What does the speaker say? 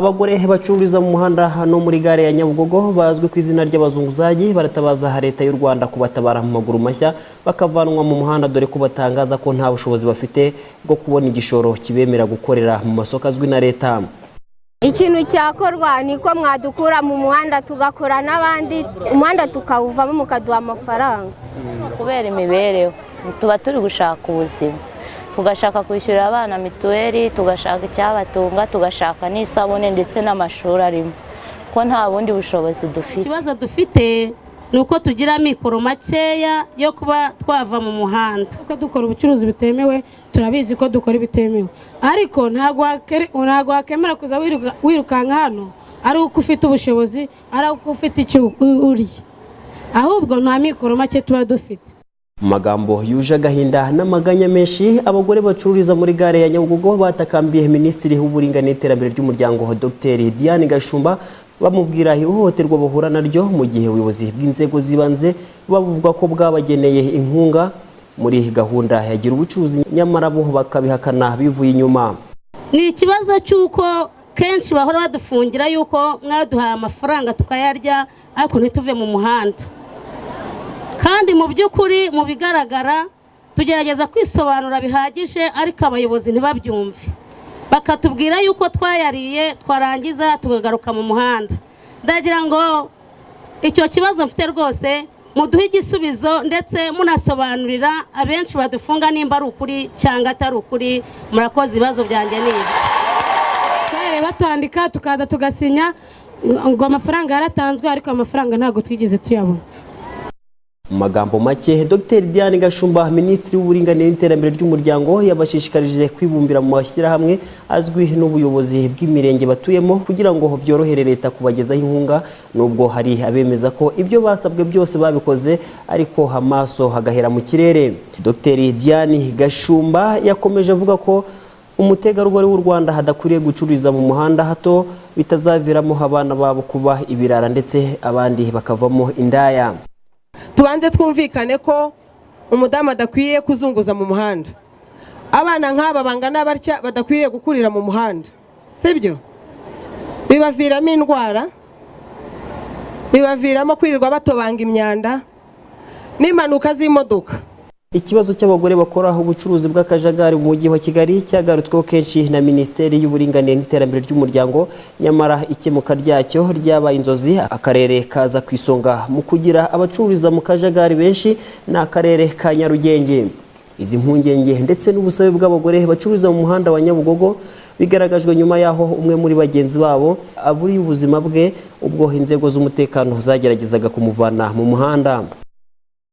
Abagore bacururiza mu muhanda hano muri gare ya Nyabugogo bazwi ku izina ry'abazunguzayi baratabaza Leta y'u Rwanda kubatabara mu maguru mashya, bakavanwa mu muhanda, dore ko batangaza ko nta bushobozi bafite bwo kubona igishoro kibemera gukorera mu masoko azwi na leta. Ikintu cyakorwa ni ko mwadukura mu muhanda, tugakora n'abandi, umuhanda tukawuvamo, mukaduha amafaranga. Kubera imibereho, tuba turi gushaka ubuzima, tugashaka kwishyurira abana mituweli, tugashaka icyabatunga, tugashaka n'isabune, ndetse n'amashuri arimo, ko nta bundi bushobozi dufite. Ikibazo dufite ni uko tugira amikoro makeya yo kuba twava mu muhanda. Ko dukora ubucuruzi butemewe, turabizi ko dukora ibitemewe, ariko ntabwo wakemera kuza wirukanka hano ari uko ufite ubushobozi, ari uko ufite icyo urya. Ahubwo nta mikoro make tuba dufite. Mu magambo yuje agahinda n'amaganya menshi, abagore bacururiza muri gare ya Nyabugogo batakambiye Minisitiri w'Uburinganire n'Iterambere ry'Umuryango, Dr Diane Gashumba, bamubwira ihohoterwa bahura naryo mu gihe ubuyobozi bw'inzego z'ibanze bavuga ko bwabageneye inkunga muri gahunda ya Gira Ubucuruzi, nyamara bo bakabihakana bivuye inyuma. Ni ikibazo cy'uko kenshi bahora badufungira yuko mwaduhaye amafaranga tukayarya, ariko ntituve mu muhanda. Kandi mu by'ukuri, mu bigaragara, tugerageza kwisobanura bihagije, ariko abayobozi ntibabyumve, bakatubwira yuko twayariye, twarangiza tukagaruka mu muhanda. Ndagira ngo icyo kibazo mfite rwose muduhe igisubizo, ndetse munasobanurira abenshi badufunga nimba ari ukuri cyangwa atari ukuri. Murakoze, ibibazo byanjye ni ibi. Twahereye batwandika, tukaza tugasinya ngo amafaranga yaratanzwe, ariko amafaranga ntabwo twigeze tuyabona. Mu magambo make, Dr Diane Gashumba, Minisitiri w'Uburinganire n'Iterambere ry'Umuryango, yabashishikarije kwibumbira mu mashyirahamwe azwi n'ubuyobozi bw'imirenge batuyemo kugira ngo byorohere leta kubagezaho inkunga, nubwo hari abemeza ko ibyo basabwe byose babikoze, ariko amaso hagahera mu kirere. Dr Diane Gashumba yakomeje avuga ko umutegarugori w'u Rwanda hadakwiriye gucururiza mu muhanda, hato bitazaviramo abana babo kuba ibirara, ndetse abandi bakavamo indaya. Tubanze twumvikane ko umudamu adakwiye kuzunguza mu muhanda, abana nk'aba bangana batya badakwiriye gukurira mu muhanda, sibyo? Bibaviramo indwara, bibaviramo kwirirwa batobanga imyanda n'impanuka z'imodoka. Ikibazo cy'abagore bakora ubucuruzi bw'akajagari mu Mujyi wa Kigali cyagarutsweho kenshi na Minisiteri y'Uburinganire n'Iterambere ry'Umuryango, nyamara ikemuka ryacyo ryabaye inzozi. Akarere kaza ku isonga mu kugira abacururiza mu kajagari benshi ni akarere ka Nyarugenge. Izi mpungenge ndetse n'ubusabe bw'abagore bacururiza mu muhanda wa Nyabugogo bigaragajwe nyuma y'aho umwe muri bagenzi babo aburiye ubuzima bwe ubwo inzego z'umutekano zageragezaga kumuvana mu muhanda.